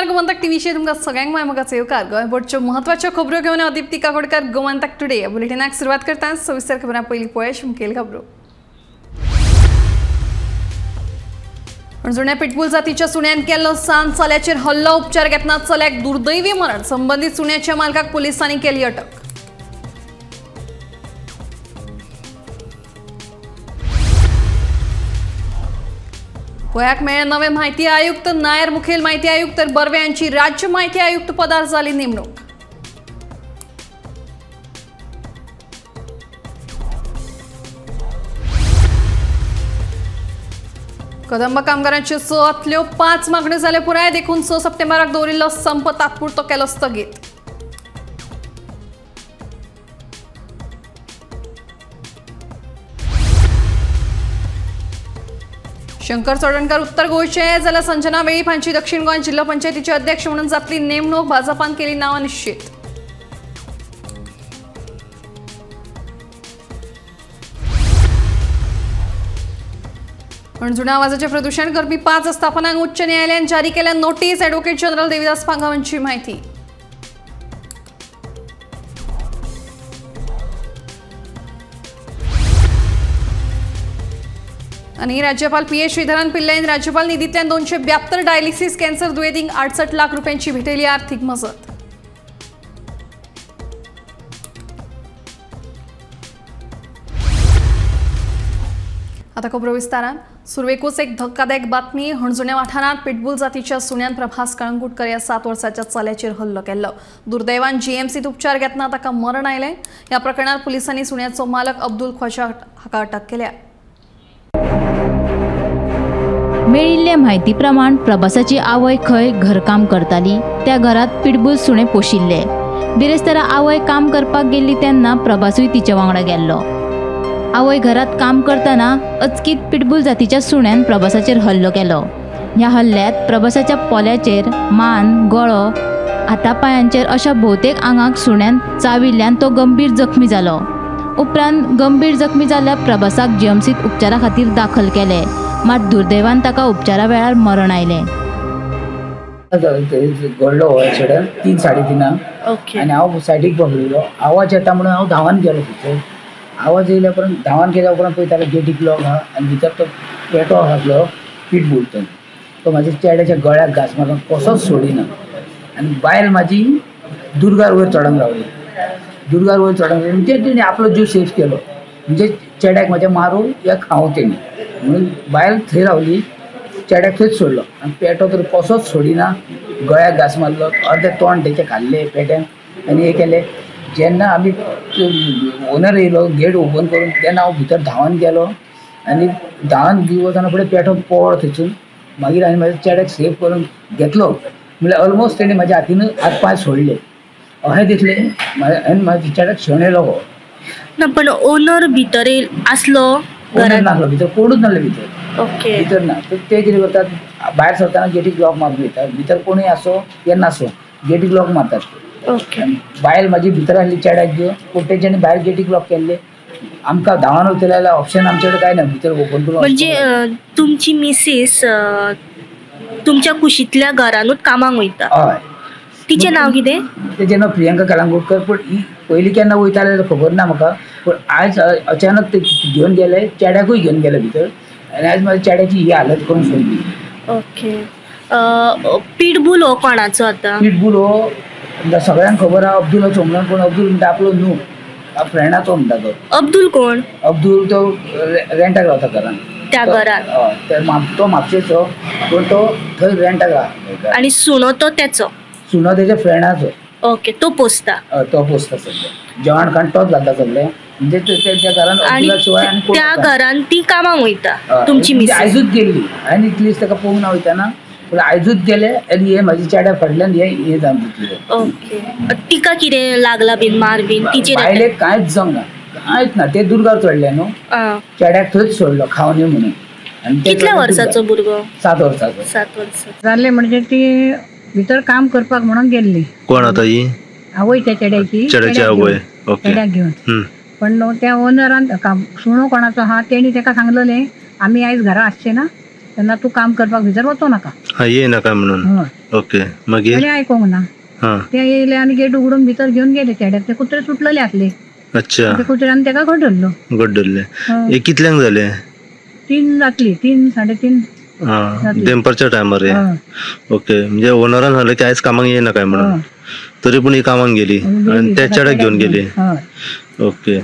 नमस्कार, गोमंतक टीव्हीचेर तुमकां सगळ्यांक माय येवकार. गोंय बोर्डच्यो म्हत्वाच्यो खबरो घेवन हांव दीप्ती काकोडकर. गोमंतक टुडे बुलेटिनाक सुरवात करता. सविस्तर खबरां पयलीं पळय मुखेल खबरो. हणजुण्या पिटबूल जातीच्या सुण्यान केल्लो सान चल्याचेर हल्लो, उपचार घेतना चल्याक दुर्दैवी मरण. संबंदीत सुण्याच्या मालकाक पुलिसांनी केली अटक. गोंयाक मेळ्ळे नवे माहिती आयुक्त. नायर मुखेल माहिती आयुक्त तर बर्वे यांची राज्य माहिती आयुक्त पदार झाली नेमणूक. कदंब कामगारांच्यो 6 5 मागण्यो जाल्यो पुराय, देखून 6 सप्टेंबराक दवरिल्लो संप तात्पुरतो केलो स्थगीत. शंकर चोडणकर उत्तर गोंयचे जाल्यार संजना वेळीप हांची दक्षिण गोंय जिल्हो पंचायतीचे अध्यक्ष म्हणून जातली नेमणूक. भाजपान केली नांवां निश्चित. हणजुणा आवाजाचे प्रदूषण करपी 5 आस्थापनांक उच्च न्यायालयान जारी केल्या नोटीस. ॲडव्होकेट जनरल देविदास पांगाव हांची माहिती. आणि राज्यपाल पी एस श्रीधरन पिल्लईन राज्यपाल निधीतल्यान 272 डायलिसिस कॅन्सर दुयेंतींक 68 लाख रुपयांची भेटयली आर्थिक मजत. आता खबरो विस्तारान. सुरवेकूच एक धक्कादायक बातमी. हणजुण्या वाठारांत पिटबूल जातीच्या सुण्यान प्रभास कळंगूटकर ह्या 7 वर्साच्या चल्याचेर हल्लो केल्लो. दुर्दैवान जीएमसीत उपचार घेतना ताका मरण आयलें. ह्या प्रकरणात पुलिसांनी सुण्याचो मालक अब्दुल ख्वाजा हाका अटक केल्या. मेळिल्ले म्हायती प्रमाण प्रभासाची आवय खंय घरकाम करताली. त्या घरात पिटबूल सुणे पोशिल्ले. बिरेस्तारा आवय काम करपाक गेल्ली तेन्ना प्रभासूय तिच्या वांगडा गेल्लो. आवय घरात काम करतना अचकीत पिटबूल जातीच्या सुण्यान प्रभासाचेर हल्लो केलो. ह्या हल्ल्यात प्रभासाच्या पोल्याचेर, मान, गळो, हातापायांचेर अशा भोवतेक आंगाक सुण्यान चाविल्ल्यान तो गंभीर जखमी जालो. उपरांत गंभीर जखमी जाल्ल्या प्रभासाक जीएमसीत उपचारा खातीर दाखल केले. मात दुर्दैवान ताका उपचारा वेळार मरण आयलें. घडलो हो एक्सिडंट 3 साडे 3 आनी हांव सायडीक बसलेलो. आवाज येता म्हणून हांव धांवन गेलो. थंयसर आवाज येयल्या उपरांत धांवन गेल्या उपरांत पळयता गेटीक लॉक आहा आनी भितर तो पेटो आसलो पिटबूल, तो म्हाज्या चेड्याच्या गळ्याक घांस मारून कसोच सोडिना. आनी बायल म्हाजी दुर्गार वयर चडोंक रावली. दुर्गार वयर चडोंक रावली म्हणजे तेणी आपलो जीव सेफ केलो. म्हणजे चेड्याक म्हाज्या मारूं या खावं तेणी म्हणून बायल थंय रावली, चेड्याक थंयच सोडलो. आनी पेटो तर कसोच सोडिना, गळ्याक घांस मारलो, अर्दें तोंड तेचें खाल्लें पेट्यान आनी हें केलें. जेन्ना आमी ओनर येयलो गेट ओपन करून तेन्ना हांव भितर धांवन गेलो आनी धांवन वतना फुडें पेटो पळ्ळो थंयसून. मागीर हांवें म्हाज्या चेड्याक सेफ करून घेतलो. म्हणल्यार ऑलमोस्ट तेणें म्हाज्या हातीन हात पांय सोडले अशें दिसलें. हांवें म्हाज्या चेड्याक शेणयलो हो ना, पण ओनर भितर आसलो, ओनर नासलो भितर, कोणूच नासलो भितर. ओके, भितर ना. तर ते कितें करतात, भायर सरतना गेटीक लॉक मारून वयतात. भितर कोणूय आसो या नासो गेटीक लॉक मारतात. ओके, बायल म्हाजी भितर आसली चेड्याक घेवन, पूण तेंच्यांनी भायर गेटीक लॉक केल्ले. आमकां धांवन वयतले जाल्यार ऑप्शन आमचे कडेन कांय ना भितर ओपन करून. म्हणजे तुमची मिसेस तुमच्या कुशींतल्या घरानूच कामाक वयता? हय. तिचें नांव कितें? तेचें नांव प्रियंका कळंगूटकर. पूण पयलीं केन्ना वयतालें जाल्यार खबर ना म्हाका, पूण आयज अचानक ते घेवन गेले, चेड्याकूय घेवन गेले भितर आनी आयज म्हाज्या चेड्याची ही हालत करून सोडली. ओके, पिटबूल हो कोणाचो आतां? पिटबूल हो सगळ्यांक खबर आहा अब्दुलाचो म्हणून, पूण अब्दुल म्हणटा आपलो न्हू, फ्रेंडाचो म्हणटा तो. अब्दुल कोण? अब्दुल तो रेंटाक रावता घरान. त्या घरान? हय, तो म्हापशेचो, पूण तो थंय रेंटाक रावता. आनी सुणो तो तेचो? सुणो तेच्या फ्रेंडाचो. ओके, तो पोसता? तो पोसता सगळें, जेवण खाण तोच घालता सगळें. म्हणजे त्या घरान आनी त्या घरान ती कामाक वयता तुमची मिसेस? आयजूच गेल्ली आनी इतलीच ताका पळोवंक ना वयतना, पूण आयजूच गेले आनी हे म्हाजे चेड्या फाटल्यान हे हे जावन दितले. ओके, तिका कितें लागला बीन, मार बीन तिचेर? बायलेक कांयच जावंक ना, कांयच ना. ते दुर्गार चडले न्हू, चेड्याक थंयच सोडलो खावनी म्हणून. कितल्या वर्साचो भुरगो? 7 वर्साचो. 7 वर्सां जाल्ले म्हणजे ती भितर काम करपाक म्हणून गेल्ली. कोण आतां ही? आवय त्या चेड्याची. चेड्याची आवय. चेड्याक घेवन. पण त्या ओनरान सुणो कोणाचो आहा तेणी तेका सांगलेलें आमी आयज घरा आसचे ना, तेन्ना तूं काम करपाक भितर वचो नाका. हा ये नाका म्हणून. हय. ओके मागीर तेणी आयकोंक ना. हा ते येयले आनी गेट उगडून भितर घेवन गेले. चेड्याक ते कुत्रे सुटलेले आसले. अच्छा ते कुत्र्यान तेका घट धरलो. घट धरले. हय. हे कितल्यांक जाले? 3 जातली, 3 3:30. हा देंपरच्या टायमार हे. हय. ओके म्हणजे ओनरान सांगलें की आयज कामाक ये नाका म्हणून. हय. तरी पूण ही कामाक गेली आनी त्या चेड्याक घेवन गेली. हय. ओके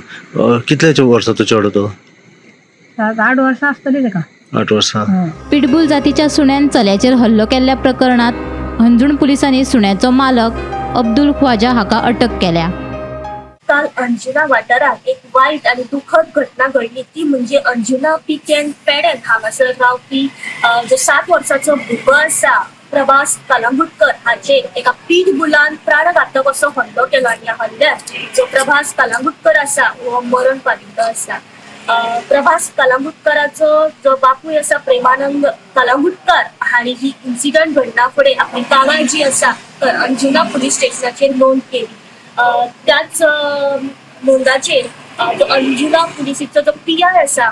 कितल्याच्या वर्साचो चेडो तो? 7-8 वर्सां आसतली तेका. 8 वर्सां. हय. पिटबूल जातीच्या सुण्यान चल्याचेर हल्लो केल्ल्या प्रकरणात हणजूण पुलिसांनी सुण्याचो मालक अब्दुल ख्वाजा हाका अटक केल्या. काल अंजुना वाठारांत एक वायट आनी दुखद घटना घडली ती म्हणजे अंजुना पिकेन पेडेन हांगासर रावपी जो 7 वर्साचो भुरगो आसा प्रभास कलंगूटकर हाचेर एका पिटबुलान प्राणघातक असो हल्लो केलो आनी ह्या हल्ल्यात जो प्रभास कलंगूटकर आसा हो मरण पाविल्लो आसा. प्रभास कलंगूटकराचो जो बापूय आसा प्रेमानंद कलंगूटकर हांणी ही इन्सिडंट घडना फुडें आपली कागाळ जी आसा अंजुना पुलीस स्टेशनाचेर नोंद केली. त्याच नोंदाचेर जो अंजुना पुलिसीचो जो पी I आसा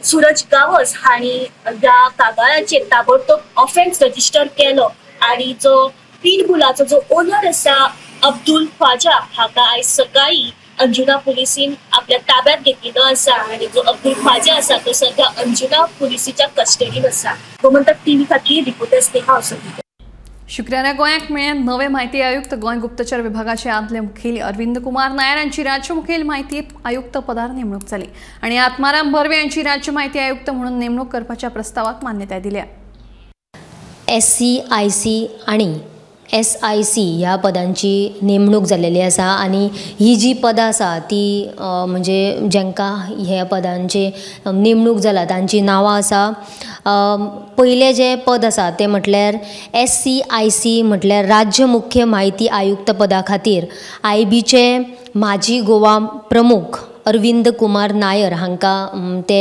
सूरज गावस हांणी ह्या कागाळाचेर ताबडतोब ऑफेन्स रजिस्टर केलो आनी जो पिटबुलाचो जो ओनर आसा अब्दुल ख्वाजा हाका आयज सकाळी अंजुना पुलिसीन आपल्या ताब्यात घेतिल्लो आसा आनी जो अब्दुल ख्वाजा आसा तो सध्या अंजुना पुलिसीच्या कस्टडीन आसा. गोमंतक टीव्ही खातीर रिपोर्टर स्नेहा असोती. शुक्रारा गोंयाक मेळ्ळे नवे माहिती आयुक्त. गोंय गुप्तचर विभागाचे आदले मुखेली अरविंद कुमार नायर यांची राज्य मुखेल माहिती आयुक्त पदार नेमणूक जाली आनी आत्माराम बर्वे यांची राज्य माहिती आयुक्त म्हणून नेमणूक करपाच्या प्रस्तावाक मान्यताय दिल्या. SCIC आणि SIC ह्या पदांची नेमणूक जाल्लेली आसा आनी ही जी पदां आसा ती म्हणजे जांकां ह्या पदांची नेमणूक जाला तांची नांवां आसा. पयलें जें पद आसा तें म्हटल्यार SCIC म्हटल्यार राज्य मुख्य म्हायती आयुक्त पदा खातीर IBचे माजी गोवा प्रमुख अरविंद कुमार नायर हांकां ते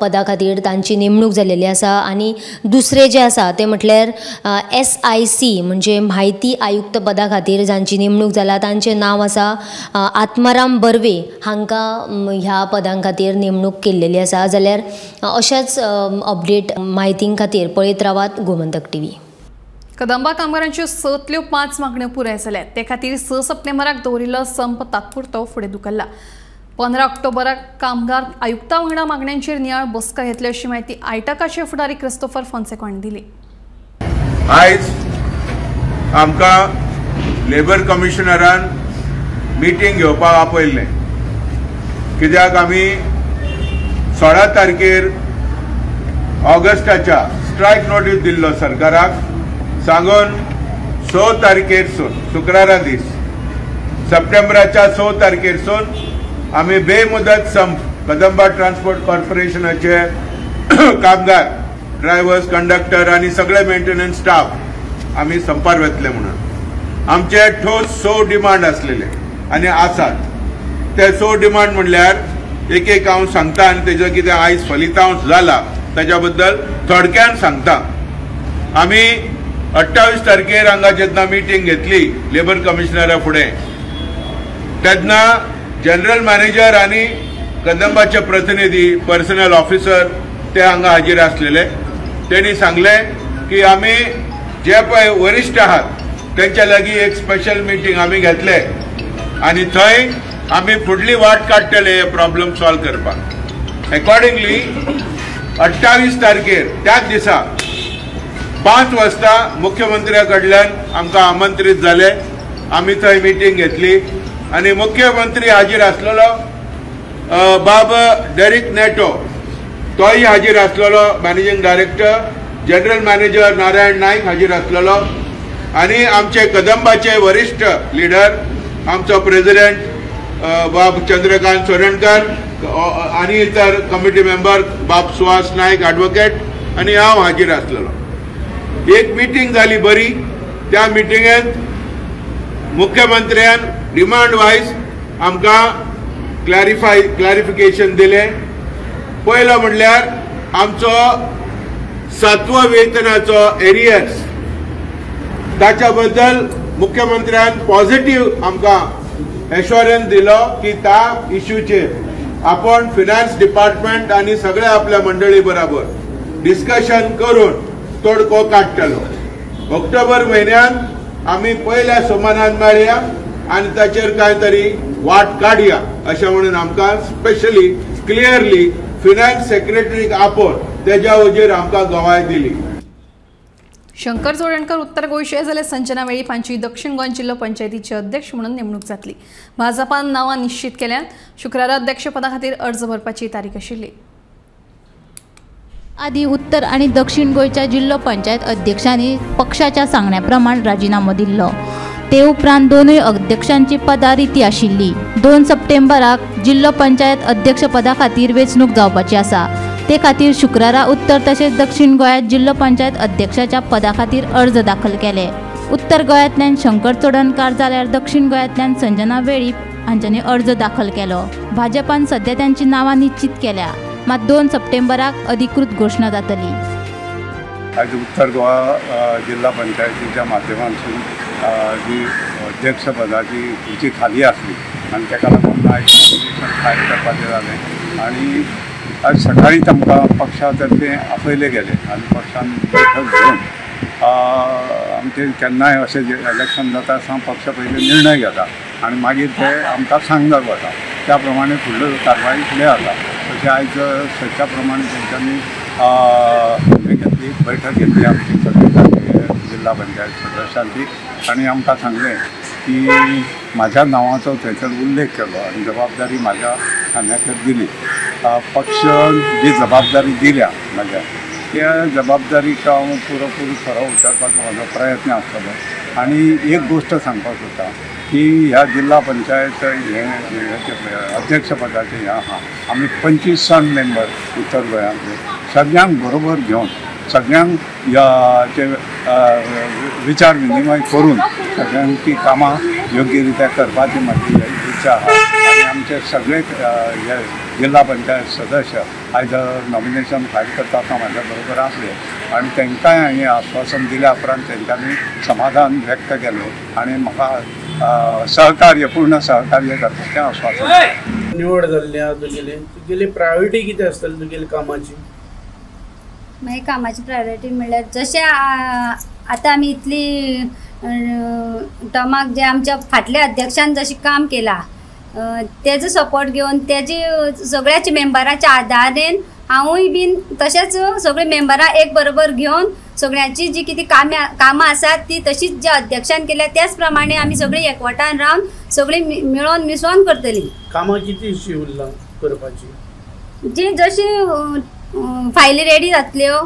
पदा खातीर तांची नेमणूक जाल्लेली आसा. आनी दुसरें जें आसा तें म्हटल्यार SIC म्हणजे म्हायती आयुक्त पदा खातीर जांची नेमणूक जाला तांचें नांव आसा आत्माराम बर्वे हांकां ह्या पदां खातीर नेमणूक केल्लेली आसा. जाल्यार अशेंच अपडेट म्हायती खातीर पळयत रावात गोमंतक टीव्ही. कदंबा कामगारांच्यो 6तल्यो 5 मागण्यो पुराय जाल्यात. ते खातीर 6 सप्टेंबराक दवरिल्लो संप तात्पुरतो फुडें धुकल्ला. 15 ऑक्टोबराक कामगार आयुक्ता वांगडा मागण्यांचेर नियाळ बसका घेतली अशी माहिती आयटकाचे फुडारी क्रिस्तोफर फोन्सेका हांणी दिली. आयज आमकां लेबर कमिशनरान मिटींग घेवपाक आपयल्लें, कित्याक आमी 16 तारखेर ऑगस्टाच्या स्ट्रायक नोटीस दिल्लो सरकाराक सांगून 6 तारखेरसून शुक्रारा दीस सप्टेंबराच्या 6 तारखेरसून आमी बेमुदत संप कदंबा ट्रान्सपोर्ट कॉर्पोरेशनाचे कामगार, ड्रायव्हर्स, कंडक्टर आनी सगळे मेंटेनन्स स्टाफ आमी संपार वतले म्हणून आमचे ठोस 6 डिमांड आसलेले आनी आसात. ते 6 डिमांड म्हणल्यार एक एक हांव सांगता आनी तेजो कितें आयज फलितांश जाला ताच्या बद्दल थोडक्यान सांगता. आमी 28 तारखेर हांगा जेन्ना मिटींग घेतली लेबर कमिशनरा फुडें तेन्ना जनरल मॅनेजर आनी कदंबाचे प्रतिनिधी पर्सनल ऑफिसर ते हांगा हाजीर आसलेले. तेणी सांगलें की आमी जे पळय वरिश्ठ आहात तेंच्या लागीं एक स्पेशल मिटींग आमी घेतले आनी थंय आमी फुडली वाट काडटले हे प्रॉब्लम सॉल्व करपाक. एकॉर्डिंगली 28 तारखेर त्याच दिसा 5 वाजता मुख्यमंत्र्या कडल्यान आमकां आमंत्रीत जाले. आमी थंय मिटींग घेतली आनी मुख्यमंत्री हाजीर आसलेलो, बाब डेरिक नेटो तोय हाजीर आसलेलो, managing director, general manager Narayan Naik हाजीर आसलेलो आनी आमचे कदंबाचे वरिश्ठ लिडर आमचो प्रेसिडेंट बाब चंद्रकांत चोरणकर आनी इतर कमिटी मेंबर बाब सुहास नायक एडवोकेट आनी हांव हाजीर आसलेलो. एक मिटींग जाली बरी. त्या मिटिंगेंत मुख्यमंत्र्यान डिमांड वायज आमकां क्लॅरिफिकेशन दिलें. पयलो म्हणल्यार आमचो 7वो वेतनाचो एरियर्स ताच्या बद्दल मुख्यमंत्र्यान पॉझिटिव्ह आमकां एश्योरन्स दिलो की त्या इश्यूचेर आपण फिनान्स डिपार्टमेंट आनी सगळ्या आपल्या मंडळी बराबर डिस्कशन करून तोडको काडटलो. ऑक्टोबर म्हयन्यान आमी पयल्या सोमारान मेळया आनी ताचेर कांय तरी वाट काडया अशें म्हणून आमकां स्पेशली क्लियरली फिनान्स सेक्रेटरीक आपोवन तेज्या वजेर आमकां गवाय दिली. शंकर चोडणकर उत्तर गोंयचे जाल्यार संजना वेळीप हांची दक्षिण गोंय जिल्लो पंचायतीचे अध्यक्ष म्हणून नेमणूक जातली. भाजपान नांवां निश्चित केल्यान. शुक्रारा अध्यक्षपदा खातीर अर्ज भरपाची तारीख आशिल्ली. आदी उत्तर आनी दक्षिण गोंयच्या जिल्लो पंचायत अध्यक्षांनी पक्षाच्या सांगण्या प्रमाण राजिनामो दिल्लो. ते उपरांत दोनूय अध्यक्षांची पदां रिती आशिल्ली. 2 सप्टेंबराक जिल्लो पंचायत अध्यक्षपदा खातीर वेंचणूक जावपाची आसा. ते खातीर शुक्रारा उत्तर तशेंच दक्षिण गोंयांत जिल्लो पंचायत अध्यक्षाच्या पदा खातीर अर्ज दाखल केले. उत्तर गोंयांतल्यान शंकर चोडणकार जाल्यार दक्षिण गोंयांतल्यान संजना वेळीप हांच्यांनी अर्ज दाखल केलो. भाजपान सध्या तांची नांवां निश्चित केल्या, मात 2 सप्टेंबराक अधिकृत घोशणा जातली. आज उत्तर गोवा जिल्हा पंचायतीच्या माध्यमांतून जी अध्यक्षपदाची खुर्ची खाली आसली आनी ताका लागून आयज नॉमिनेशन फायल करपाचें जालें आनी आज सकाळीच आमकां पक्षा तर्फे आपयले गेले आनी पक्षान बैठक घेवन आमचे केन्नाय अशें इलेक्शन जाता आसतना पक्ष पयलीं निर्णय घेता आनी मागीर ते आमकां सांगत वता, त्या प्रमाणे फुडल्यो कारवाई फुडें जाता. तशें आयज सदच्या प्रमाणे तेंच्यांनी हें घेतली, बैठक घेतली आमची सगळी जिल्हा पंचायत सदस्यांची आनी आमकां सांगलें की म्हाज्या नांवाचो थंयसर उल्लेख केलो आनी जबाबदारी म्हाज्या खांद्याचेर दिली. पक्ष जी जबाबदारी दिल्या म्हाज्या त्या जबाबदारीक हांव पुरोपूर खरो उतरपाचो म्हाजो प्रयत्न आसतलो. आनी एक गोश्ट सांगपाक सोदता की ह्या जिल्हा पंचायत हे अध्यक्षपदाचें हें आहा, आमी 25 जाण मेंबर उत्तर गोंयांतले सगळ्यांक बरोबर घेवन सगळ्यांक ह्याचे विचार विनिमय करून सगळ्यांची कामां योग्य रित्या करपाची म्हाजी इच्छा आहा. आनी आमचे सगळे हे जिल्हा पंचायत सदस्य आयज नॉमिनेशन फायल करता आसतना म्हाज्या बरोबर आसले आनी तांकांय हांवें आश्वासन दिल्या उपरांत तेंच्यांनी समाधान व्यक्त केलें आनी म्हाका सहकार्य पूर्ण सहकार्य करपाचें आश्वासन. निवड जाल्ली आहा तुगेली, तुगेली प्रायोरिटी कितें आसतली तुगेली कामाची? मागीर कामाची प्रायोरिटी म्हणल्यार जशें आतां आमी इतली टर्माक जे आमच्या फाटल्या अध्यक्षान जशें काम केलां तेजो सपोर्ट घेवन तेजी सगळ्याच्या मेंबराच्या आदारेन हांवूय बीन तशेंच सगळीं मेंबरां एक बरोबर घेवन सगळ्यांची जी कितें कामां आसात ती तशीच ज्या अध्यक्षान केल्या त्याच प्रमाणे आमी सगळीं एकवटान रावन सगळीं मेळोन मिसळोन करतलीं. कामां कितलीं उरलां करपाची? जी जशी फायली रेडी जातल्यो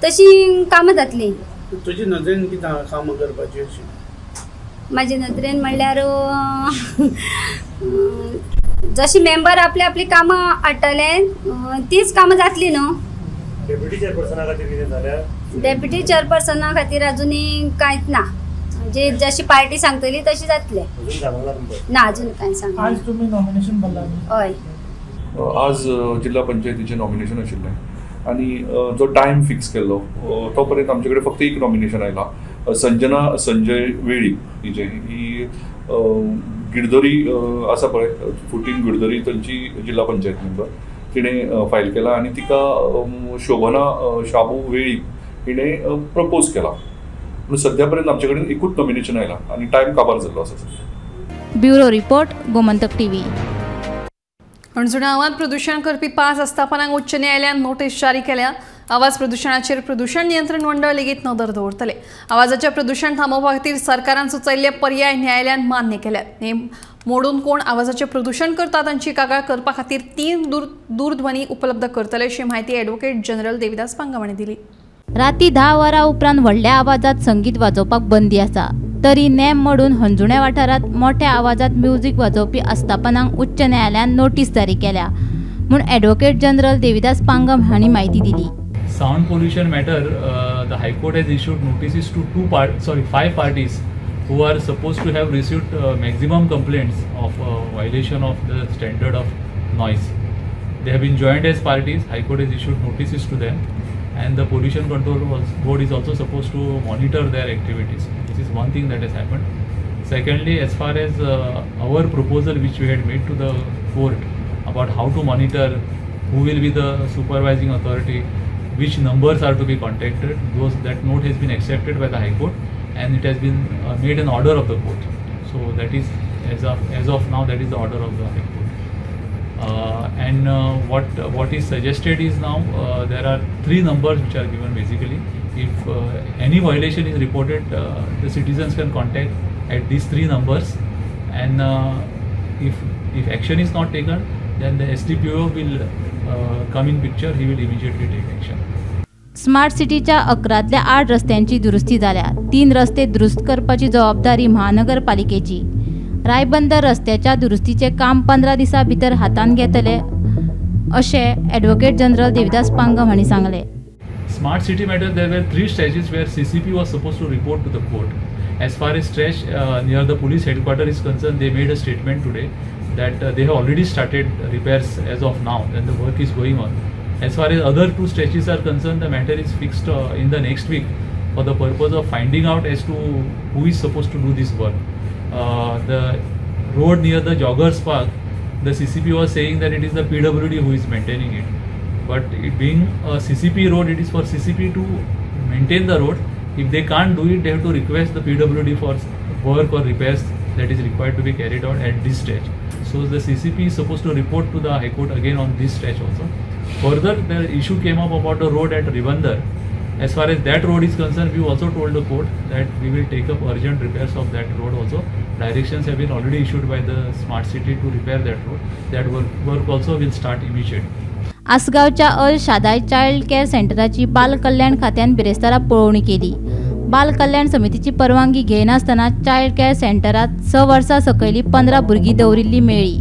तशी कामां जातलीं. तुजी नदरेन कितें कामां करपाची अशी? म्हाजे नदरेन म्हणल्यार जशी मेंबर आपली आपली कामां हाडटले तीच कामां जातली न्हू. डेप्युटी चेअरपर्सना खातीर कितें जाल्यार? डेप्युटी चेअरपर्सना खातीर अजुनूय कांयच ना, म्हणजे जशी पार्टी सांगतली तशी जातले. ना अजून कांय सांग. आज तुमी नॉमिनेशन भरला? हय, आज जिल्हा पंचायतीचें नॉमिनेशन आशिल्लें आनी जो टायम फिक्स केल्लो तो पर्यंत आमचे कडेन फक्त एक नॉमिनेशन आयलां, संजना संजय वेळीप हिजें. ही गिरदरी आसा पळय, 14 गिरदरी तांची जिल्हा पंचायत मेंबर, तिणें फायल केला आनी तिका शोभना शाबू वेळीप हिणें प्रपोज केला. पूण सद्या पर्यंत आमचे कडेन एकूच नॉमिनेशन आयलां आनी टायम काबार जाल्लो आसा. Bureau report, Gomantak TV. हणजुणा आवाज प्रदूषण करपी 5 आस्थापनांक उच्च न्यायालयान नोटीस जारी केल्या. आवाज प्रदूषणाचेर प्रदूषण नियंत्रण मंडळ लेगीत नदर दवरतले. आवाजाचे प्रदूषण थांबोवपा खातीर सरकारान सुचयल्ले पर्याय न्यायालयान मान्य केल्यात. नेम मोडून कोण आवाजाचे प्रदूषण करता तांची कागाळ करपा खातीर 3 दूरध्वनी उपलब्ध करतले अशी माहिती ॲडव्होकेट जनरल देविदास पांगम हांणी दिली. राती 10 वरां उपरांत व्हडल्या आवाजात संगीत वाजोवपाक बंदी आसा, तरी नेम मोडून हणजुण्या वाठारांत मोठ्या आवाजात म्युझिक वाजोवपी आस्थापनांक उच्च न्यायालयान नोटीस जारी केल्या म्हूण ॲडव्होकेट जनरल देविदास पांगम हांणी म्हायती दिली. Sound pollution matter, the High Court has issued notices to 5 parties who are supposed to have received maximum complaints of violation of the standard of noise. They have been joined as parties. High Court has issued notices to them, and the Pollution Control Board is also supposed to monitor their activities. This is one thing that has happened. Secondly, as far as our proposal which we had made to the court about how to monitor, who will be the supervising authority, which numbers are to be contacted. That note has been accepted by the High Court and it has been made an order of the court. So that is as of now, that is the order of the High Court. And what is suggested is now there are 3 numbers which are given basically. If any violation is reported, the citizens can contact at these 3 numbers, and if action is not taken, then the SDPO will come in picture. He will immediately take action. Smart सिटीच्या 11तल्या 8 रस्त्यांची दुरुस्ती जाल्या. 3 रस्ते दुरुस्त करपाची जबाबदारी महानगरपालिकेची. रायबंदर रस्त्याच्या दुरुस्तीचें काम 15 दिसां भितर हातांत घेतले अशें ॲडव्होकेट जनरल देविदास पांगम हांणी सांगलें. Smart city matter, there were 3 stretches where CCP was supposed to report to the court. As far as stretch near the police headquarters is concerned, they made a statement today that they have already started repairs as of now and the work is going on. As far as other 2 stretches are concerned, the matter is fixed in the next week for the purpose of finding out as to who is supposed to do this work. The road near the Joggers Park, the CCP was saying that it is the PWD who is maintaining it. But it being a CCP road, it is for CCP to maintain the road. If they can't do it, they have to request the PWD for work or repairs that is required to be carried out at this stretch. So the CCP is supposed to report to the High Court again on this stretch also. Further, the issue came up about the road at Ribandar. As far as that road is concerned, we also told the court that we will take up urgent repairs of that road also. Directions have been already issued by the Smart City to repair that road. That work also will start immediately. आसगांवच्या El Shaddai child care सेंटराची बाल कल्याण खात्यान बिरेस्तारा पळोवणी केली. बाल कल्याण समितीची परवानगी घेयनासतना चायल्ड केअर सेंटरात 6 वर्सां सकयली 15 भुरगीं दवरिल्ली मेळ्ळी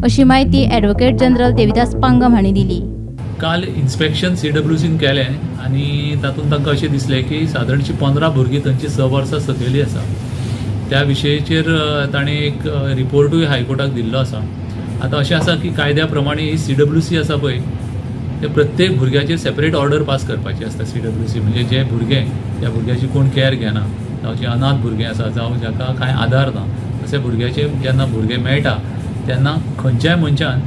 अशी म्हायती ॲडव्होकेट जनरल देविदास पांगम हांणी दिली. काल इन्स्पेक्शन CWCन केलें आनी तातूंत तांकां अशें दिसलें की सादारणशी 15 भुरगीं थंयची 6 वर्सां सकयली आसा. त्या विशयाचेर ताणें एक रिपोर्टूय हायकोर्टाक दिल्लो आसा. आतां अशें आसा की कायद्या प्रमाणे ही CWC आसा पळय, ते प्रत्येक भुरग्याचेर सेपरेट ऑर्डर पास करपाची आसता. CWC म्हणजे जे भुरगें त्या भुरग्याची कोण कॅर घेना, जावं जे अनाथ भुरगें आसा, जावं जाका कांय आदार ना, अशे भुरग्याचे जेन्ना भुरगें मेळटा तेन्ना खंयच्याय मनशान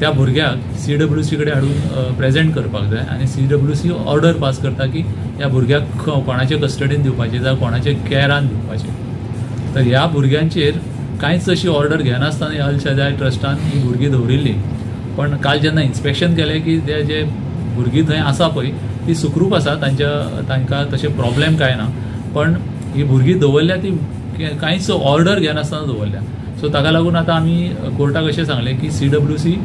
त्या भुरग्याक CWC कडेन हाडून प्रेजेंट करपाक जाय आनी CWC order pass करता की ह्या भुरग्याक कोणाचे कस्टडीन दिवपाचें जावं कोणाचे कॅरान दिवपाचें. तर ह्या भुरग्यांचेर कांयच अशी ऑर्डर घेनासतना अल शदाय ट्रस्टान ही भुरगीं दवरिल्ली. पण काल जेन्ना इन्स्पेक्शन केलें की ते जे भुरगीं थंय आसा पळय ती सुखरूप आसा, तांकां तशें प्रॉब्लेम कांय ना, पण ही भुरगीं दवरल्या ती कांयच ऑर्डर घेनासतना दवरल्या. सो ताका लागून आतां आमी कोर्टाक अशें सांगलें की CWC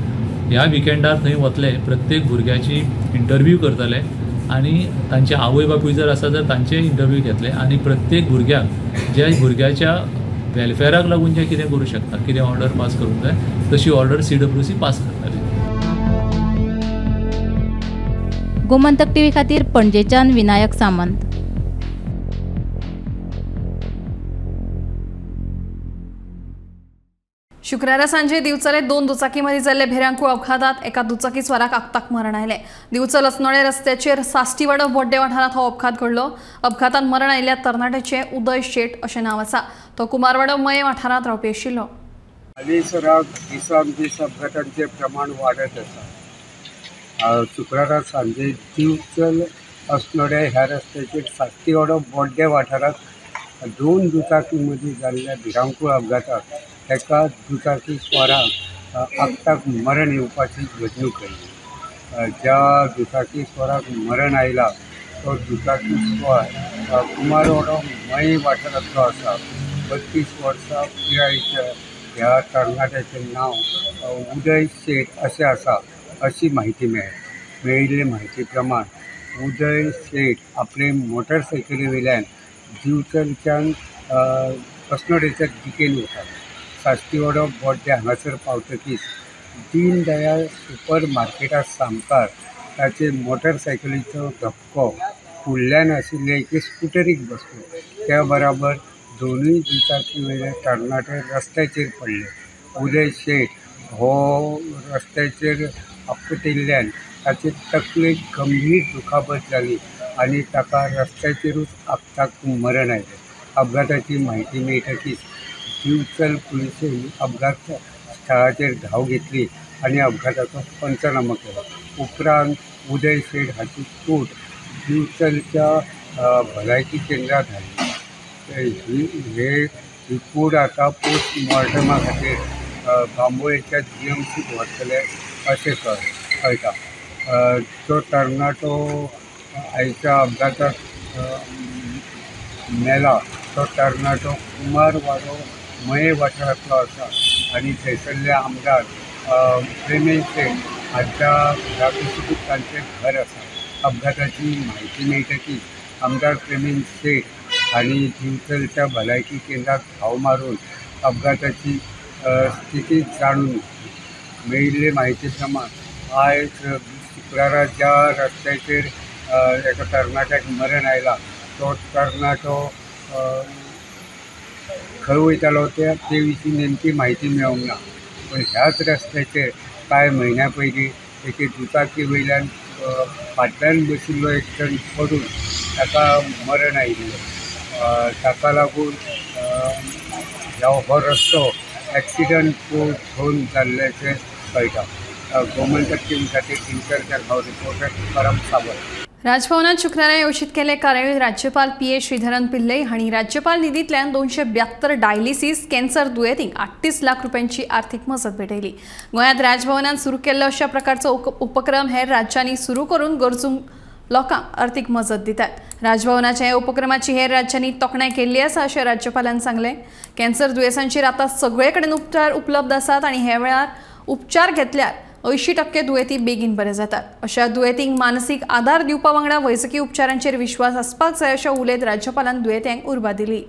ह्या विकेंडार थंय वतले, प्रत्येक भुरग्याची इंटरव्यू करतले आनी तांचे आवय बापूय जर आसा तर तांचे इंटरव्यू घेतले आनी प्रत्येक भुरग्याक ज्या भुरग्याच्या वेलफेअराक लागून जें कितें करूं शकता, कितें ऑर्डर पास करूंक जाय तशी ऑर्डर CWC pass करतले. गोमंतक टीव्ही खातीर पणजेच्यान विनायक सामंत. शुक्रारा सांजे दिवचले 2 दुचाकीमध्ये जाल्ले भिरांकूळ अपघातात एका दुचाकी स्वाराक आक्ताक मरण आयलें. दिवचल असनोळे रस्त्याचेर साश्टीवाडो बोड्डे वाठारांत हो अपघात घडलो. अपघातांत मरण आयिल्ल्या तरणाट्याचें उदय शेट अशें नांव आसा. तो कुमारवाडो मये वाठारांत रावपी आशिल्लो. हालींसराक दिसान दीस अपघातांचें प्रमाण वाडत आसा. शुक्रारा सांजे दिवचल असनोडे ह्या रस्त्याचेर साश्टीवाडो बोड्डे वाठारांत 2 दुचाकी मदीं जाल्ल्या भिरांकूळ अपघाताक एका दुचाकी स्वाराक आक्ताक मरण येवपाची घडणूक घडली. ज्या दुचाकी स्वाराक मरण आयला तो दुचाकी स्वार कुमारवाडो मये वाठारांतलो आसा. 32 वर्सां पिरायेच्या ह्या तरणाट्याचें नांव उदय शेट अशें आसा अशी म्हायती मेळ्ळी. मेळिल्ले म्हायती प्रमाण उदय शेट आपले मोटरसायकली वयल्यान दिवचलच्यान अस्नोडेच्या दिकेन वतालो. साश्टीवाडो बोड्डे हांगासर पावतकीच दीनदयाळ सुपर मार्केटा सामकार ताचे मोटरसायकलीचो धपको फुडल्यान आशिल्ले एके स्कुटरीक बसलो. त्या बराबर दोनूय दुचाकी वयले तरणाटे रस्त्याचेर पडले. उदय शेट हो रस्त्याचेर आपटिल्ल्यान ताचे तकलेक गंभीर दुखापत जाली आनी ताका रस्त्याचेरूच अपघाताक मरण आयलें. अपघाताची म्हायती मेळटकीच दिवचल पुलिसेन अपघात स्थळाचेर धांव घेतली आनी अपघाताचो पंचनामो केलो. उपरांत उदय शेट हाची कूड दिवचलच्या भलायकी केंद्रात धाडली. ही कूड आतां पोस्टमॉर्टमा खातीर बांबोळेच्या जीएमसीत व्हरतले अशें कळटा. तो तरणाटो आयच्या अपघाताक मेला तो तरणाटो कुमारवाडो मये वाठारांतलो आसा आनी थंयसरले आमदार प्रेमेंद शेट हाच्या घरा कुशीकूच तांचें घर आसा. अपघाताची म्हायती मेळटकीच आमदार प्रेमेंद शेट हांणी दिवचलच्या भलायकी केंद्रात धांव मारून अपघाताची स्थिती जाणून घेतली. मेळिल्ले म्हायती प्रमाण आयज शुक्रारा ज्या रस्त्याचेर एका तरणाट्याक मरण आयला तो तरणाटो खंय वयतालो ते विशीं नेमकी म्हायती मेळूंक ना. पूण ह्याच रस्त्याचेर कांय म्हयन्या पयलीं एके दुचाकी वयल्यान फाटल्यान बशिल्लो एक जाण पडून ताका मरण आयिल्लें. ताका लागून हो रस्तो एक्सिडंट प्रोन जाल्ल्याचें कळटा. गोमंतक टीम खातीर दिवचलच्यान हांव रिपोर्टर तुकाराम सावंत. राजभवनात शुक्रारा आयोजित केल्ले कार्यावळीत राज्यपाल पी ए श्रीधरन पिल्लई हांणी राज्यपाल निधींतल्यान 272 डायलिसीस कॅन्सर दुयेंतींक 38 लाख रुपयांची आर्थिक मजत भेटयली. गोंयांत राजभवनान सुरू केल्लो अशा प्रकारचो उपक्रम हेर राज्यांनी सुरू करून गरजूंक लोकांक आर्थिक मजत दितात. राजभवनाच्या ह्या उपक्रमाची हेर राज्यांनी तोखणाय केल्ली आसा अशें राज्यपालान सांगलें. कॅन्सर दुयेंसांचेर आतां सगळे कडेन उपचार उपलब्ध आसात आनी हे वेळार उपचार घेतल्यार 80% दुयेंती बेगीन बरे जातात. अशा दुयेंतींक मानसीक आदार दिवपा वांगडा वैजकी उपचारांचेर विश्वास आसपाक जाय अशें उलयत राज्यपालान दुयेंत्यांक उर्बा दिली.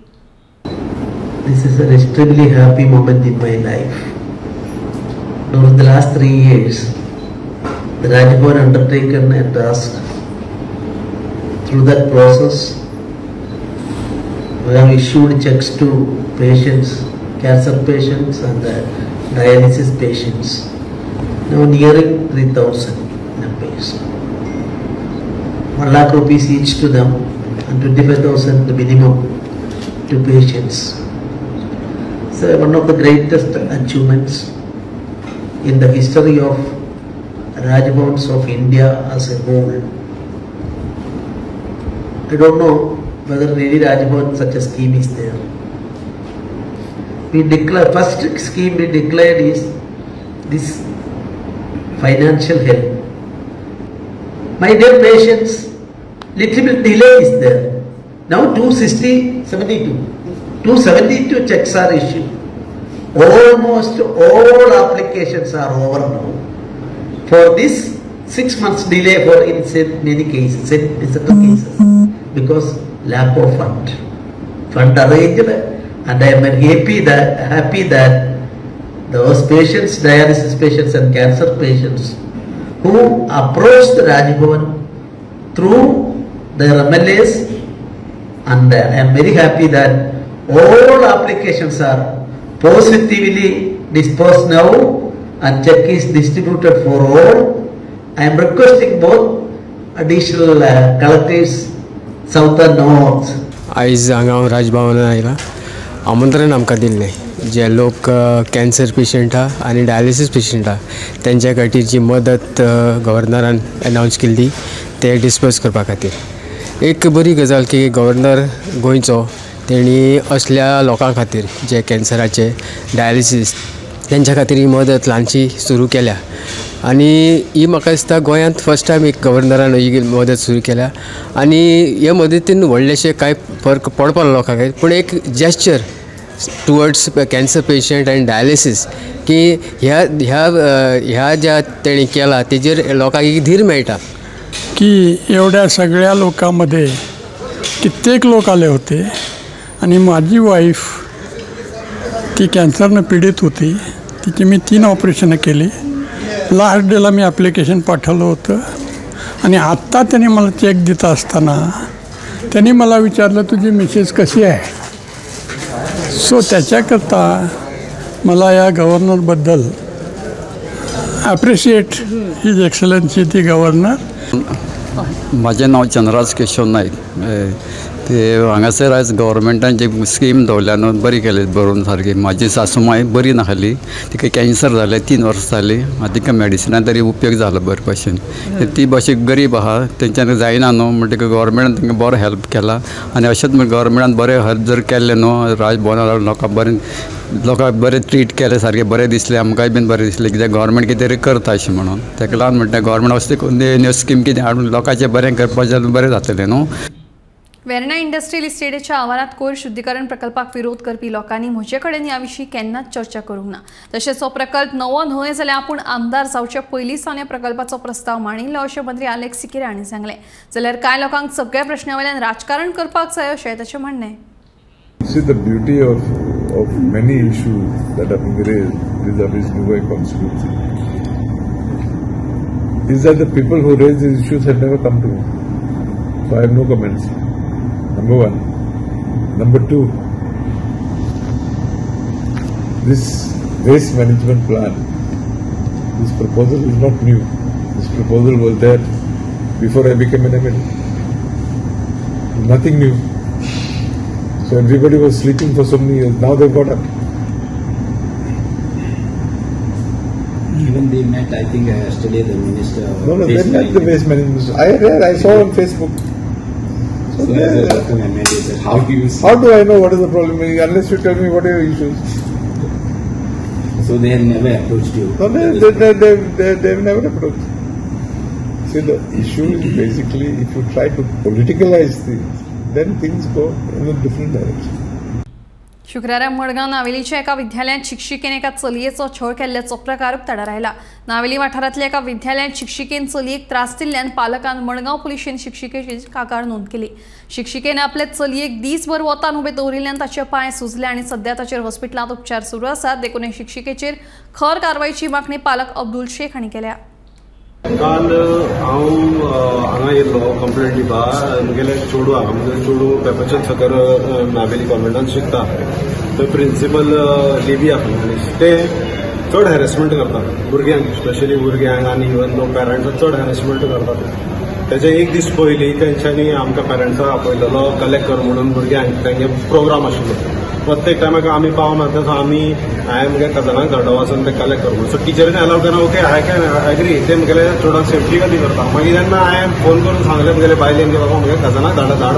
This is an extremely happy moment in my life. Over the last 3 years, the Raj Bhavan undertaken a task. Through that process, we have issued checks to patients, cancer patients and dialysis patients. Now nearing 3,000 numbers. 1 lakh rupees each to them and 25,000 the minimum to patients. So one of the greatest achievements in the history of Raj Bhavans of India as a whole. I don't know whether really Raj Bhavan such a scheme is there. We declare, first scheme we declared is this financial help. My dear patients, little bit delay is there. Now 272 checks are issued. Almost all applications are over now. For this 6 months delay for in many cases, in certain cases, because lack of fund arranged, and I am happy that those patients, dialysis patients and cancer patients who approached the Raj Bhavan through their MLAs, and I am very happy that all applications are positively disposed now and check is distributed for all. I am requesting both additional collectors, south and north. आयज हांगा हांव राजभवनान आयला, आमंत्रण आमकां दिल्लें जे लोक cancer patient आहा आनी डायलिसीस पेशंट आहा तेंच्या खातीर जी मदत गव्हर्नरान अनावन्स केल्ली ते डिस्पर्स करपा खातीर. एक बरी गजाल की गव्हर्नर गोंयचो तेणी असल्या लोकां खातीर जे कॅन्सराचे डायलिसीस तेंच्या खातीर ही मदत ल्हानशी सुरू केल्या आनी ही म्हाका दिसता गोंयांत फर्स्ट टायम एक गव्हर्नरान ही मदत सुरू केल्या आनी हे मदतीन व्हडलेशे कांय फरक पडपा लोकांक, पूण एक gesture towards cancer patient and dialysis की ह्या ह्या ह्या ज्या तेणी केला तेजेर लोकांक एक धीर मेळटा. की एवढ्या सगळ्या लोकांमध्ये कित्येक लोक आले होते आणि माझी वाईफ ती कॅन्सरनं पीडित होती, तिची मी 3 ऑपरेशनं केली. लास्ट डेला मी ॲप्लिकेशन पाठवलं होतं आणि आत्ता त्यांनी मला चेक देत असताना त्यांनी मला विचारलं तुझी मिसेस कशी आहे. सो त्याच्याकरता मला या गव्हर्नरबद्दल ॲप्रिशिएट his excellency ती गव्हर्नर. म्हजें नांव चंद्राज केशव नायक. ते हांगासर आयज गव्हर्मेंटान जी स्कीम दवरल्या न्हू बरी केली बरोवन सारकी. म्हाजी सासू माय बरी नासली, तिका कॅन्सर जालें, 3 वर्सां जालीं. आतां तिका मेडिसिनान तरी उपयोग जालो बरे भशेन. ती मातशी गरीब आहा, तेंच्यान जायना न्हू, म्हणटकीर गव्हर्मेंटान तांकां बरो हेल्प केला. आनी अशेंच गव्हर्मेंटान बरें हेल्प जर केल्लें न्हू, राजभवनार लोकांक बरें, लोकांक बरें ट्रीट केलें, सारकें बरें दिसलें, आमकांय बीन बरें दिसलें कित्याक गव्हर्मेंट कितें तरी करता अशें म्हणून. ताका लागून म्हणटा गव्हर्मेंट असले न्यू स्कीम कितें हाडून लोकांचें बरें करपाचें जाल्यार बरें जातलें न्हू. वेर्णा इंडस्ट्रियल इस्टेटीच्या आवारात कोयर शुद्धीकरण प्रकल्पाक विरोध करपी लोकांनी म्हजे कडेन ह्या विशीं केन्नाच चर्चा करूंक ना. तशेंच हो प्रकल्प नवो न्हय जाल्यार आपूण आमदार जावचे पयलीं सावन ह्या प्रकल्पाचो प्रस्ताव मांडिल्लो अशें मंत्री आलेक्स सिकेरा हांणी सांगलें. जाल्यार कांय लोकांक सगळ्या प्रश्ना वयल्यान राजकारण करपाक जाय अशें ताचें म्हणणें. See the beauty of many issues that are being raised vis-a-vis Nuvem constituency is that the people who raise these issues have never come to me. So I have no comments. Number one. Number two, this waste management plan, this proposal is not new. This proposal was there before I became an MLA. Nothing new. So everybody was sleeping for so many years. Now they've got up. Even they met, I think, yesterday the minister. No, no, they met the waste management. I read, I saw on Facebook. So how do you see? How do I know what is the problem? Unless you tell me what are your issues. So they have never approached you? No, they've never approached. See, the issue is basically if you try to politicalize things, then things go in a different direction. शुक्रारा मडगांव नावेलीच्या एका विद्यालयांत शिक्षिकेन एका चलयेचो छळ केल्ल्याचो प्रकार उक्ताडार आयला. नावेली वाठारांतल्या एका विद्यालयांत शिक्षिकेन चलयेक त्रास दिल्ल्यान पालकान मडगांव पुलिशेन शिक्षिकेची कागाळ नोंद केली. शिक्षिकेन आपले चलयेक दीसभर वतान उबे दवरिल्ल्यान ताचे पांय सुजले आनी सध्या ताचेर हॉस्पिटलांत उपचार सुरू आसात. देखून हे शिक्षिकेचेर खर कारवायची मागणी पालक अब्दुल शेख हांणी केल्या. काल हांव हांगा येयल्लो कंप्लेंट दिवपाक. म्हगेलें चेडूं आहा, म्हगेलें चेडूं पेपरच्यान सकयल नावेली कॉन्वेंटान शिकता. थंय प्रिंसिपल लिबिया फर्नांडीस ते चड हॅरेसमेंट करतात भुरग्यांक, स्पेशली भुरग्यांक आनी इवन दो पेरंट्साक चड हॅरेसमेंट करतात. तेजे एक दीस पयलीं तेंच्यांनी आमकां पेरंट्साक आपयलेलो कलेक्ट कर म्हणून भुरग्यांक, तेंगे प्रोग्राम आशिल्लो. प्रत्येक टायमाक आमी पावना तेसो आमी हांवें म्हगे कजनाक धाडो वचून ते कलेक्ट कर म्हणून. सो टिचरीन अलाव केना, ओके I can agree, ते म्हगेले चेडवाक सेफ्टी खातीर करता. मागीर जेन्ना हांवें फोन करून सांगलें म्हगेले बायलेन की बाबा म्हगे कजनाक धाड धाड,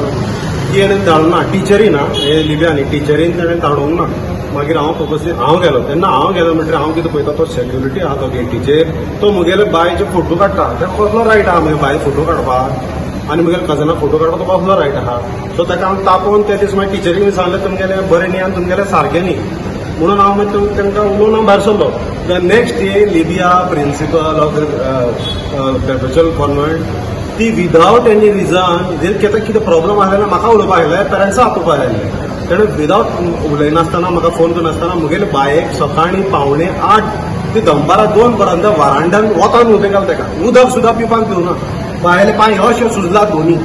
ती हाणें धाडूंक ना. टिचरी ना हे लिबिया न्ही, टिचरीन ताणें धाडूंक ना. मागीर हांव फोकसली हांव गेलो. तेन्ना हांव गेलो म्हणटकीर हांव कितें पळयता, तो सेक्युरिटी आहा तो गेटीचेर, तो म्हगेले बायचे फोटो काडटा. तेका कसलो रायट आहा म्हगे बायल फोटो काडपाक आनी म्हगेले कजनाक फोटो काडपाक तो कसलो रायट आहा. सो ताका हांव तापोवन त्या दीस मागीर टिचरीक सांगलें तुमगेलें बरें न्ही आनी तुमगेलें सारकें न्ही म्हणून हांव मागीर तांकां उलोवन हांव भायर सरलो. The next day Libya principal of Perpetual convent ती विदावट एनी रिजन जर कितें प्रॉब्लम आसलें जाल्यार म्हाका उलोवपाक आयलें, पेरंट्साक आपोवपाक आयलें. तेणें विदावट उलयनासतना म्हाका फोन करनासतना म्हगेले बायेक सकाळीं 7:45 ते दनपारां 2 पर्यंत वारांड्यान वतान उबें केलें. ताका उदक सुद्दां पिवपाक दिवना. बायले पांय अशें सुजला दोनी,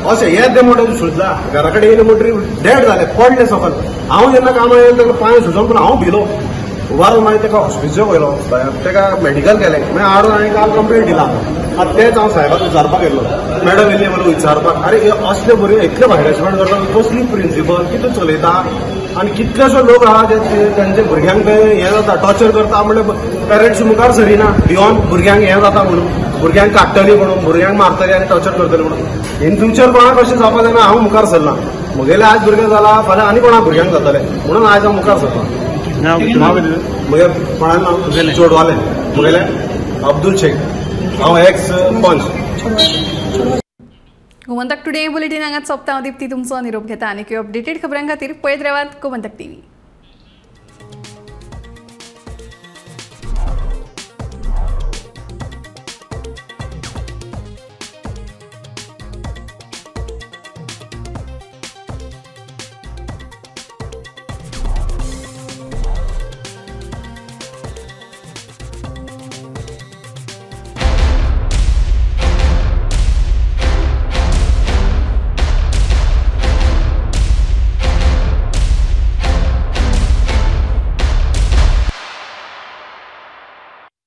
अशें येदे मोठे सुजला. घरा कडेन येयले म्हणटकीर डेड जाले, पडले सकयल. हांव जेन्ना कामाक येयलें ताका पांय सुजोन पूण हांव भिलो. उबारून मागीर ताका हॉस्पिटल व्हेलो, ताका मेडिकल केलें. मागीर हाडून हांवें काल कंप्लेंट दिला. आतां तेंच हांव साहेबाक विचारपाक येयल्लो, मॅडम येयली म्हणून विचारपाक, अरे असले भुरगे इतले हॅरेसमेंट करता, कसली प्रिंसिपल कितें चलयता आनी कितलेशे लोक आहा जे तांच्या भुरग्यांक ते हें जाता, टॉर्चर करता. म्हणल्यार पेरंट्स मुखार सरिना, भियोन भुरग्यांक हें जाता म्हणून, भुरग्यांक काडटली म्हणून, भुरग्यांक मारतली आनी टॉर्चर करतली म्हणून. इन फ्युचर कोणाक अशें जावपाक जायना. हांव मुखार सरना, म्हगेलें आज भुरगें जाला, फाल्यां आनी कोणा भुरग्यांक जातलें म्हणून आयज हांव मुखार सरना. म्हगे कोणा नांव चेडवालें म्हगेलें अब्दुल शेख, हांव एक्स पंच. गोमंतक टुडे बुलेटीन हांगाच सोंपता. हांव दीप्ती तुमचो निरोप घेता आनी अपडेटेड खबरां खातीर पळयत रावात गोमंतक टीव्ही.